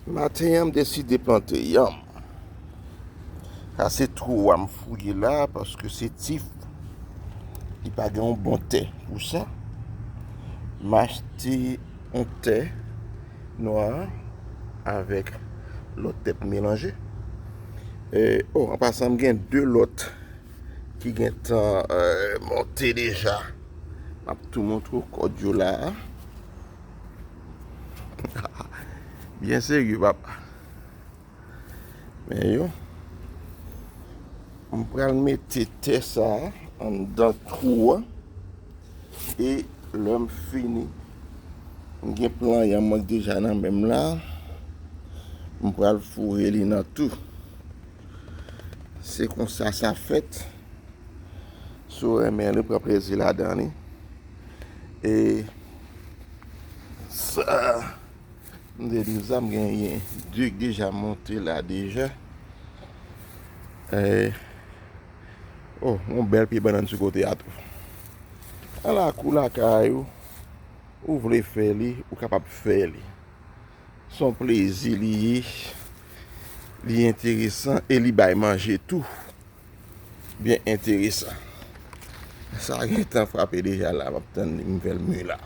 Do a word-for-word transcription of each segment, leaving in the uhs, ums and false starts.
Maten an, m deside plante yanm. Sa se twou a m fouye la, paske se tif. Li pa gen yon bon tè pou sa. M achte yon tè nwa avèk lòt tè pou melanje. E, o, an pasan, m gen de lòt ki gentan, e, monte deja. M ap tou montre w kòd yo la a. Byen serye, papa. Men yo, m pral mete tè sa a anndan twou an. E lè m fini, m gen plan yanm mwen deja nan men m la. M pral foure li nan tou. Se konsa sa fèt. Si w renmen li, pran plezi ladan li. E sa, m te di w sa, m genyen de k deja monte la deja. E, o, yon bèl pye bannann sou kote a tou. Nan lakou lakay ou, ou vle fè li, ou kapab fè li. Se yon plezi li ye, li enteresan e li bay manje tou. Byen enteresan. Sa gentan frape deja la, m ap tann li, m fè l mû la.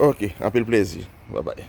Ok, anpil plezi. Babay.